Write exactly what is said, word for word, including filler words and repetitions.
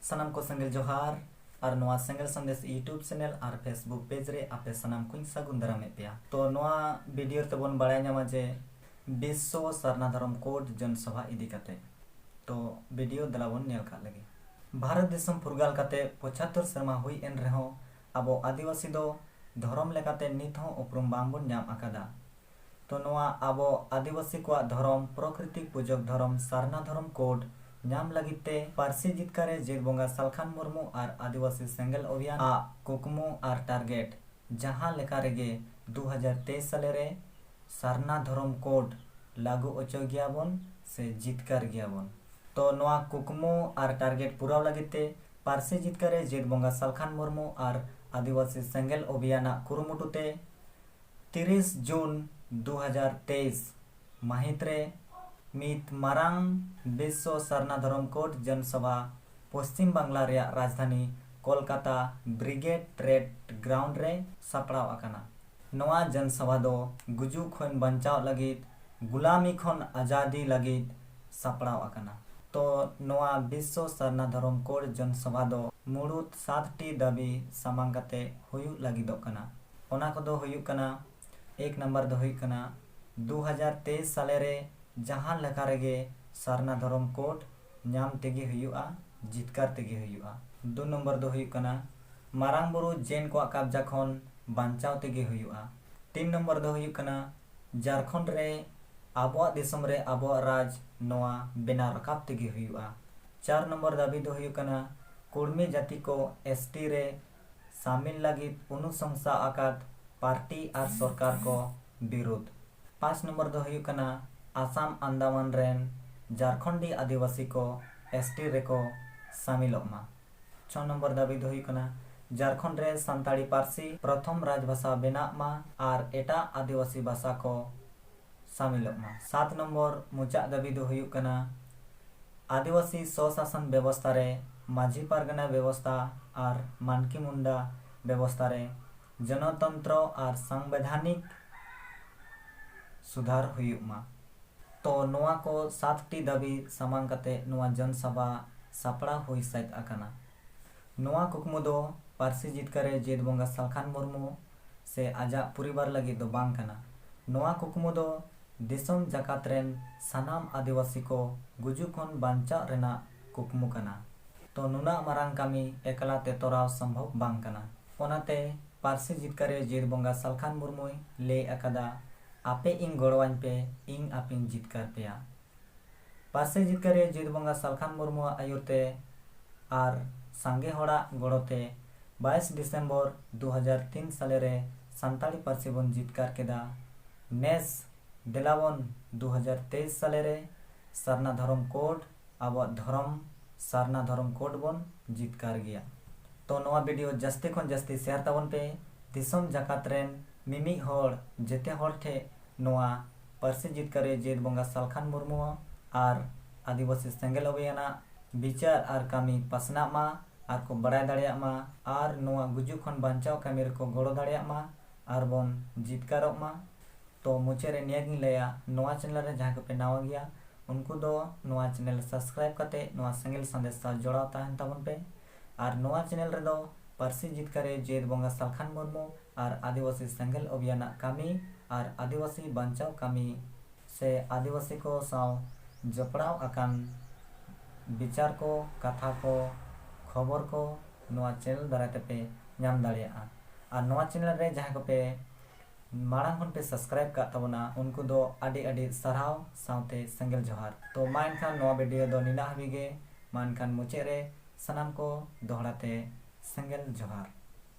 ᱥᱟᱱᱟᱢ ᱠᱚ ᱥᱮᱸᱜᱮᱞ ᱡᱚᱦᱟᱨ᱾ ᱟᱨ ᱱᱚᱣᱟ ᱥᱮᱸᱜᱮᱞ ᱥᱟᱸᱫᱮᱥ YouTube channel ᱟᱨ Facebook page ᱨᱮ ᱟᱯᱮ ᱥᱟᱱᱟᱢ ᱠᱚᱧ ᱥᱟᱹᱜᱩᱱ ᱫᱟᱨᱟᱢᱮᱫ ᱯᱮᱭᱟ᱾ ᱛᱚ, ᱱᱚᱣᱟ video ᱨᱮ ᱛᱮᱵᱚᱱ ᱵᱟᱲᱟᱭ ᱧᱟᱢᱟ ᱡᱮ ᱵᱤᱥᱥᱚ ᱥᱟᱨᱱᱟ ᱫᱷᱚᱨᱚᱢ code ᱡᱚᱱ ᱥᱚᱵᱷᱟ ᱤᱫᱤ ᱠᱟᱛᱮ᱾ ᱛᱚ, video ᱫᱮᱞᱟ ᱵᱚᱱ ᱧᱮᱞ ᱠᱟᱜ ᱞᱮᱜᱮ᱾ ᱵᱷᱟᱨᱚᱛ ᱫᱤᱥᱚᱢ ᱯᱷᱩᱨᱜᱟᱹᱞ ᱠᱟᱛᱮ ᱯᱚᱸᱪᱟᱛᱛᱳᱨ ᱥᱮᱨᱢᱟ ᱦᱩᱭ ᱮᱱ ᱨᱮᱦᱚᱸ ᱟᱵᱚ ᱟᱹᱫᱤᱵᱟᱹᱥᱤ ᱫᱚ ᱫᱷᱚᱨᱚᱢ ᱞᱮᱠᱟᱛᱮ ᱱᱤᱛ ᱦᱚᱸ ᱩᱯᱨᱩᱢ ᱵᱟᱝ ᱵᱚᱱ ᱧᱟᱢ ᱟᱠᱟᱫᱟ᱾ ᱛᱚ, ᱱᱚᱣᱟ ᱟᱵᱚ ᱟᱹᱫᱤᱵᱟᱹᱥᱤ ᱠᱚᱣᱟᱜ ᱫᱷᱚᱨᱚᱢ, ᱯᱨᱚᱠᱨᱤᱛᱤ ᱯᱩᱡᱚᱠ ᱫᱷᱚᱨᱚᱢ ᱥᱟᱨᱱᱟ ᱫᱷᱚᱨᱚᱢ code ᱧᱟᱢ ᱞᱟᱹᱜᱤᱫ ᱛᱮ ᱯᱟᱹᱨᱥᱤ ᱡᱤᱛᱠᱟᱹᱨᱤ ᱡᱤᱛ ᱵᱚᱸᱜᱟ ᱥᱟᱞᱠᱷᱟᱱ ᱢᱩᱨᱢᱩ ᱟᱨ ᱟᱹᱫᱤᱵᱟᱹᱥᱤ ᱥᱮᱸᱜᱮᱞ ᱚᱵᱷᱤᱭᱟᱱ ᱟᱜ ᱠᱩᱠᱢᱩ ᱟᱨ target ᱡᱟᱦᱟᱸ ᱞᱮᱠᱟ ᱨᱮᱜᱮ ᱫᱩ ᱦᱟᱡᱟᱨ ᱛᱮᱭᱤᱥ ᱥᱟᱞᱮ ᱨᱮ ᱥᱟᱨᱱᱟ ᱫᱷᱚᱨᱚᱢ code ᱞᱟᱹᱜᱩ ᱚᱪᱚᱭ ᱜᱮᱭᱟᱵᱚᱱ ᱥᱮ ᱡᱤᱛᱠᱟᱹᱨ ᱜᱮᱭᱟᱵᱚᱱ᱾ ᱛᱚ, ᱱᱚᱣᱟ ᱠᱩᱠᱢᱩ ᱟᱨ target ᱯᱩᱨᱟᱹᱣ ᱞᱟᱹᱜᱤᱫ ᱛᱮ ᱯᱟᱹᱨᱥᱤ ᱡᱤᱛᱠᱟᱹᱨᱤ ᱡᱤᱛ ᱵᱚᱸᱜᱟ ᱥᱟᱞᱠᱷᱟᱱ ᱢᱩᱨᱢᱩ ᱟᱨ ᱟᱹᱫᱤᱵᱟᱹᱥᱤ ᱥᱮᱸᱜᱮᱞ ᱚᱵᱷᱤᱭᱟᱱᱟᱜ ᱠᱩᱨᱩᱢᱩᱴᱩ ᱛᱮ ᱛᱤᱨᱤᱥ ᱡᱩᱱ ᱫᱩ ᱦᱟᱡᱟᱨ ᱛᱮᱭᱤᱥ ᱢᱟᱹᱦᱤᱛ ᱨᱮ ᱢᱤᱫ ᱢᱟᱨᱟᱝ ᱵᱤᱥᱥᱚ ᱥᱟᱨᱱᱟ ᱫᱷᱚᱨᱚᱢ code ᱡᱚᱱ ᱥᱚᱵᱷᱟ ᱯᱚᱥᱪᱤᱢ ᱵᱟᱝᱞᱟ ᱨᱮᱭᱟᱜ ᱨᱟᱡᱽᱫᱷᱟᱱᱤ ᱠᱳᱞᱠᱟᱛᱟ ᱵᱨᱤᱜᱮᱰ ᱯᱮᱨᱮᱰ ᱜᱨᱟᱣᱩᱱᱰ ᱨᱮ ᱥᱟᱯᱲᱟᱣ ᱟᱠᱟᱱᱟ᱾ ᱱᱚᱣᱟ ᱡᱚᱱ ᱥᱚᱵᱷᱟ ᱫᱚ ᱜᱩᱡᱩᱜ ᱠᱷᱚᱱ ᱵᱟᱧᱪᱟᱣ ᱞᱟᱹᱜᱤᱫ, ᱜᱩᱞᱟᱢᱤ ᱠᱷᱚᱱ ᱟᱡᱟᱫᱤ ᱞᱟᱹᱜᱤᱫ ᱥᱟᱯᱲᱟᱣ ᱟᱠᱟᱱᱟ᱾ ᱛᱚ, ᱱᱚᱣᱟ ᱵᱤᱥᱥᱚ ᱥᱟᱨᱱᱟ ᱫᱷᱚᱨᱚᱢ code ᱡᱚᱱ ᱥᱚᱵᱷᱟ ᱫᱚ ᱢᱩᱲᱩᱫ ᱥᱟᱛ ᱴᱤ ᱫᱟᱹᱵᱤ ᱥᱟᱢᱟᱝ ᱠᱟᱛᱮ ᱦᱩᱭᱩᱜ ᱞᱟᱹᱜᱤᱫᱚᱜ ᱠᱟᱱᱟ᱾ ᱚᱱᱟ ᱠᱚᱫᱚ ᱦᱩᱭᱩᱜ ᱠᱟᱱᱟ, ᱮᱠ ᱱᱟᱢᱵᱟᱨ ᱫᱚ ᱦᱩᱭᱩᱜ ᱠᱟᱱᱟ, ᱫᱩ ᱦᱟᱡᱟᱨ ᱛᱮᱭᱤᱥ ᱥᱟᱞᱮ ᱨᱮ ᱡᱟᱦᱟᱸ ᱞᱮᱠᱟ ᱨᱮᱜᱮ ᱥᱟᱨᱱᱟ ᱫᱷᱚᱨᱚᱢ code ᱧᱟᱢ ᱛᱮᱜᱮ ᱦᱩᱭᱩᱜᱼᱟ, ᱡᱤᱛᱠᱟᱹᱨ ᱛᱮᱜᱮ ᱦᱩᱭᱩᱜᱼᱟ᱾ ᱫᱩ ᱱᱚᱢᱵᱚᱨ ᱫᱚ ᱦᱩᱭᱩᱜ ᱠᱟᱱᱟ, ᱢᱟᱨᱟᱝ ᱵᱩᱨᱩ ᱡᱮᱱ ᱠᱚᱣᱟᱜ ᱠᱟᱵᱽᱡᱟ ᱠᱷᱚᱱ ᱵᱟᱧᱪᱟᱣ ᱛᱮᱜᱮ ᱦᱩᱭᱩᱜᱼᱟ᱾ ᱛᱤᱱ ᱱᱚᱢᱵᱚᱨ ᱫᱚ ᱦᱩᱭᱩᱜ ᱠᱟᱱᱟ, ᱡᱷᱟᱨᱠᱷᱚᱸᱰ ᱨᱮ, ᱟᱵᱚᱣᱟᱜ ᱫᱤᱥᱚᱢ ᱨᱮ ᱟᱵᱚᱣᱟᱜ ᱨᱟᱡᱽ, ᱱᱚᱣᱟ ᱵᱮᱱᱟᱣ ᱨᱟᱠᱟᱵ ᱛᱮᱜᱮ ᱦᱩᱭᱩᱜᱼᱟ᱾ ᱪᱟᱨ ᱱᱚᱢᱵᱚᱨ ᱫᱟᱹᱵᱤ ᱫᱚ ᱦᱩᱭᱩᱜ ᱠᱟᱱᱟ, ᱠᱩᱲᱢᱤ ᱡᱟᱹᱛᱤ ᱠᱚ S T ᱨᱮ ᱥᱟᱢᱤᱞ ᱞᱟᱹᱜᱤᱫ ᱚᱱᱩᱥᱚᱝᱥᱟ ᱟᱠᱟᱫ ᱯᱟᱨᱴᱤ ᱟᱨ ᱥᱚᱨᱠᱟᱨ ᱠᱚ ᱵᱤᱨᱩᱫᱷ᱾ ᱯᱟᱸᱪ ᱱᱚᱢᱵᱚᱨ ᱫᱚ ᱦᱩᱭᱩᱜ ᱠᱟᱱᱟ, ᱟᱥᱟᱢ ᱟᱱᱫᱟᱢᱟᱱ ᱨᱮᱱ ᱡᱷᱟᱨᱠᱷᱚᱸᱰᱤ ᱟᱹᱫᱤᱵᱟᱹᱥᱤ ᱠᱚ S T ᱨᱮᱠᱚ ᱥᱟᱢᱤᱞᱚᱜ ᱢᱟ᱾ ᱪᱷᱚ ᱱᱚᱢᱵᱚᱨ ᱫᱟᱹᱵᱤ ᱫᱚ ᱦᱩᱭᱩᱜ ᱠᱟᱱᱟ, ᱡᱷᱟᱨᱠᱷᱚᱸᱰ ᱨᱮ ᱥᱟᱱᱛᱟᱲᱤ ᱯᱟᱹᱨᱥᱤ ᱯᱨᱚᱛᱷᱚᱢ ᱨᱟᱡᱽ ᱵᱷᱟᱥᱟ ᱵᱮᱱᱟᱜ ᱢᱟ ᱟᱨ ᱮᱴᱟᱜ ᱟᱹᱫᱤᱵᱟᱹᱥᱤ ᱵᱷᱟᱥᱟ ᱠᱚ ᱥᱟᱢᱤᱞᱚᱜ ᱢᱟ᱾ ᱥᱟᱛ ᱱᱚᱢᱵᱚᱨ ᱢᱩᱪᱟᱹᱫ ᱫᱟᱹᱵᱤ ᱫᱚ ᱦᱩᱭᱩᱜ ᱠᱟᱱᱟ, ᱟᱹᱫᱤᱵᱟᱹᱥᱤ ᱥᱚᱥᱟᱥᱚᱱ ᱵᱮᱵᱚᱥᱛᱷᱟ ᱨᱮ ᱢᱟᱹᱡᱷᱤ ᱯᱟᱨᱜᱟᱱᱟ ᱵᱮᱵᱚᱥᱛᱷᱟ ᱟᱨ ᱢᱟᱱᱠᱤ ᱢᱩᱱᱰᱟ ᱵᱮᱵᱚᱥᱛᱷᱟ ᱨᱮ ᱡᱚᱱᱚᱛᱚᱱᱛᱨᱚ ᱟᱨ ᱥᱟᱝᱵᱤᱫᱷᱟᱱᱤᱠ ᱥᱩᱫᱷᱟᱨ ᱦᱩᱭᱩᱜ ᱢᱟ᱾ ᱛᱚ, ᱱᱚᱣᱟ ᱠᱚ ᱥᱟᱛ ᱴᱤ ᱫᱟᱹᱵᱤ ᱥᱟᱢᱟᱝ ᱠᱟᱛᱮ ᱱᱚᱣᱟ ᱡᱚᱱ ᱥᱚᱵᱷᱟ ᱥᱟᱯᱲᱟᱣ ᱦᱩᱭ ᱥᱟᱹᱛ ᱟᱠᱟᱱᱟ᱾ ᱱᱚᱣᱟ ᱠᱩᱠᱢᱩ ᱫᱚ ᱯᱟᱹᱨᱥᱤ ᱡᱤᱛᱠᱟᱹᱨᱤᱭᱟᱹ ᱡᱤᱛ ᱵᱚᱸᱜᱟ ᱥᱟᱞᱠᱷᱟᱱ ᱢᱩᱨᱢᱩ ᱥᱮ ᱟᱡᱟᱜ ᱯᱚᱨᱤᱵᱟᱨ ᱞᱟᱹᱜᱤᱫ ᱫᱚ ᱵᱟᱝ ᱠᱟᱱᱟ᱾ ᱱᱚᱣᱟ ᱠᱩᱠᱢᱩ ᱫᱚ ᱫᱤᱥᱚᱢ ᱡᱟᱠᱟᱛ ᱨᱮᱱ ᱥᱟᱱᱟᱢ ᱟᱹᱫᱤᱵᱟᱹᱥᱤ ᱠᱚ ᱜᱩᱡᱩᱜ ᱠᱷᱚᱱ ᱵᱟᱧᱪᱟᱣ ᱨᱮᱱᱟᱜ ᱠᱩᱠᱢᱩ ᱠᱟᱱᱟ᱾ ᱛᱚ ᱱᱩᱱᱟᱹᱜ ᱢᱟᱨᱟᱝ ᱠᱟᱹᱢᱤ ᱮᱠᱞᱟ ᱛᱮ ᱛᱚᱨᱟᱣ ᱥᱚᱢᱵᱷᱚᱵ ᱵᱟᱝ ᱠᱟᱱᱟ᱾ ᱚᱱᱟᱛᱮ ᱯᱟᱹᱨᱥᱤ ᱡᱤᱛᱠᱟᱹᱨᱤᱭᱟᱹ ᱡᱤᱛ ᱵᱚᱸᱜᱟ ᱥᱟᱞᱠᱷᱟᱱ ᱢᱩᱨᱢᱩᱭ ᱞᱟᱹᱭ ᱟᱠᱟᱫᱟ, ᱟᱯᱮ ᱤᱧ ᱜᱚᱲᱚᱣᱟᱹᱧ ᱯᱮ, ᱤᱧ ᱟᱯᱮᱧ ᱡᱤᱛᱠᱟᱹᱨ ᱯᱮᱭᱟ᱾ ᱯᱟᱹᱨᱥᱤ ᱡᱤᱛᱠᱟᱹᱨᱤᱭᱟᱹ ᱡᱤᱛ ᱵᱚᱸᱜᱟ ᱥᱟᱞᱠᱷᱟᱱ ᱢᱩᱨᱢᱩᱣᱟᱜ ᱟᱹᱭᱩᱨ ᱛᱮ ᱟᱨ ᱥᱟᱸᱜᱮ ᱦᱚᱲᱟᱜ ᱜᱚᱲᱚ ᱛᱮ ᱵᱟᱭᱤᱥ ᱰᱤᱥᱮᱢᱵᱚᱨ ᱫᱩ ᱦᱟᱡᱟᱨ ᱛᱤᱱ ᱥᱟᱞᱮ ᱨᱮ ᱥᱟᱱᱛᱟᱲᱤ ᱯᱟᱹᱨᱥᱤ ᱵᱚᱱ ᱡᱤᱛᱠᱟᱹᱨ ᱠᱮᱫᱟ᱾ ᱱᱮᱥ ᱫᱮᱞᱟᱵᱚᱱ ᱫᱩ ᱦᱟᱡᱟᱨ ᱛᱮᱭᱤᱥ ᱥᱟᱞᱮ ᱨᱮ ᱥᱟᱨᱱᱟ ᱫᱷᱚᱨᱚᱢ ᱠᱳᱰ, ᱟᱵᱚᱣᱟᱜ ᱫᱷᱚᱨᱚᱢ ᱥᱟᱨᱱᱟ ᱫᱷᱚᱨᱚᱢ ᱠᱳᱰ ᱵᱚᱱ ᱡᱤᱛᱠᱟᱹᱨ ᱜᱮᱭᱟ᱾ ᱛᱚ ᱱᱚᱣᱟ ᱵᱷᱤᱰᱤᱭᱳ ᱡᱟᱹᱥᱛᱤ ᱠᱷᱚᱱ ᱡᱟᱹᱥᱛᱤ ᱥᱮᱭᱟᱨ ᱛᱟᱵᱚᱱ ᱯᱮ᱾ ᱫᱤᱥᱚᱢ ᱡᱟᱠᱟᱛ ᱨᱮᱱ ᱢᱤᱢᱤᱫ ᱦᱚᱲ, ᱡᱮᱛᱮ ᱦᱚᱲ ᱴᱷᱮᱱ ᱱᱚᱣᱟ ᱯᱟᱹᱨᱥᱤ ᱡᱤᱛᱠᱟᱹᱨᱤᱭᱟᱹ ᱡᱤᱛ ᱵᱚᱸᱜᱟ ᱥᱟᱞᱠᱷᱟᱱ ᱢᱩᱨᱢᱩ ᱟᱨ ᱟᱹᱫᱤᱵᱟᱹᱥᱤ ᱥᱮᱸᱜᱮᱞ ᱚᱵᱷᱤᱭᱟᱱᱟᱜ ᱵᱤᱪᱟᱹᱨ ᱟᱨ ᱠᱟᱹᱢᱤ ᱯᱟᱥᱱᱟᱜ ᱢᱟ ᱟᱨ ᱠᱚ ᱵᱟᱲᱟᱭ ᱫᱟᱲᱮᱭᱟᱜ ᱢᱟ ᱟᱨ ᱱᱚᱣᱟ ᱜᱩᱡᱩᱜ ᱠᱷᱚᱱ ᱵᱟᱧᱪᱟᱣ ᱠᱟᱹᱢᱤ ᱨᱮᱠᱚ ᱜᱚᱲᱚ ᱫᱟᱲᱮᱭᱟᱜ ᱢᱟ ᱟᱨ ᱵᱚᱱ ᱡᱤᱛᱠᱟᱹᱨᱚᱜ ᱢᱟ᱾ ᱛᱚ ᱢᱩᱪᱟᱹᱫ ᱨᱮ ᱱᱤᱭᱟᱹ ᱜᱤᱧ ᱞᱟᱹᱭᱟ, ᱱᱚᱣᱟ ᱪᱮᱱᱮᱞ ᱨᱮ ᱡᱟᱦᱟᱸᱭ ᱠᱚᱯᱮ ᱱᱟᱣᱟ ᱜᱮᱭᱟ, ᱩᱱᱠᱩ ᱫᱚ ᱱᱚᱣᱟ ᱪᱮᱱᱮᱞ ᱥᱟᱵᱥᱠᱨᱟᱭᱤᱵ ᱠᱟᱛᱮ ᱱᱚᱣᱟ ᱥᱮᱸᱜᱮᱞ ᱥᱟᱸᱫᱮᱥ ᱥᱟᱶ ᱡᱚᱲᱟᱣ ᱛᱟᱦᱮᱱ ᱛᱟᱵᱚᱱ ᱯᱮ᱾ ᱟᱨ ᱱᱚᱣᱟ ᱪᱮᱱᱮᱞ ᱨᱮᱫᱚ ᱯᱟᱹᱨᱥᱤ ᱡᱤᱛᱠᱟᱹᱨᱤᱭᱟᱹ ᱡᱤᱛ ᱵᱚᱸᱜᱟ ᱥᱟᱞᱠᱷᱟᱱ ᱢᱩᱨᱢᱩ ᱟᱨ ᱟᱹᱫᱤᱵᱟᱹᱥᱤ ᱥᱮᱸᱜᱮᱞ ᱚᱵᱷᱤᱭᱟᱱᱟᱜ ᱠᱟᱹᱢᱤ ᱟᱨ ᱟᱹᱫᱤᱵᱟᱹᱥᱤ ᱵᱟᱧᱪᱟᱣ ᱠᱟᱹᱢᱤ ᱥᱮ ᱟᱹᱫᱤᱵᱟᱹᱥᱤ ᱠᱚ ᱥᱟᱶ ᱡᱚᱯᱲᱟᱣ ᱟᱠᱟᱱ ᱵᱤᱪᱟᱹᱨ ᱠᱚ, ᱠᱟᱛᱷᱟ ᱠᱚ, ᱠᱷᱚᱵᱚᱨ ᱠᱚ ᱱᱚᱣᱟ ᱪᱮᱱᱮᱞ ᱫᱟᱨᱟᱭ ᱛᱮᱯᱮ ᱧᱟᱢ ᱫᱟᱲᱮᱭᱟᱜᱼᱟ᱾ ᱟᱨ ᱱᱚᱣᱟ ᱪᱮᱱᱮᱞ ᱨᱮ ᱡᱟᱦᱟᱸᱭ ᱠᱚᱯᱮ ᱢᱟᱲᱟᱝ ᱠᱷᱚᱱ ᱯᱮ ᱥᱟᱵᱥᱠᱨᱟᱭᱤᱵ ᱠᱟᱜ ᱛᱟᱵᱚᱱᱟ, ᱩᱱᱠᱩ ᱫᱚ ᱟᱹᱰᱤ ᱟᱹᱰᱤ ᱥᱟᱨᱦᱟᱣ ᱥᱟᱶᱛᱮ ᱥᱮᱸᱜᱮᱞ ᱡᱚᱦᱟᱨ᱾ ᱛᱚ ᱢᱟ ᱮᱱᱠᱷᱟᱱ ᱱᱚᱣᱟ ᱵᱷᱤᱰᱤᱭᱳ ᱫᱚ ᱱᱤᱱᱟᱹᱜ ᱦᱟᱹᱵᱤᱡ ᱜᱮ᱾ ᱢᱟ ᱮᱱᱠᱷᱟᱱ ᱢᱩᱪᱟᱹᱫ ᱨᱮ ᱥᱟᱱᱟᱢ ᱠᱚ ᱫᱚᱦᱲᱟ ᱛᱮ ᱥᱮᱸᱜᱮᱞ ᱡᱚᱦᱟᱨ᱾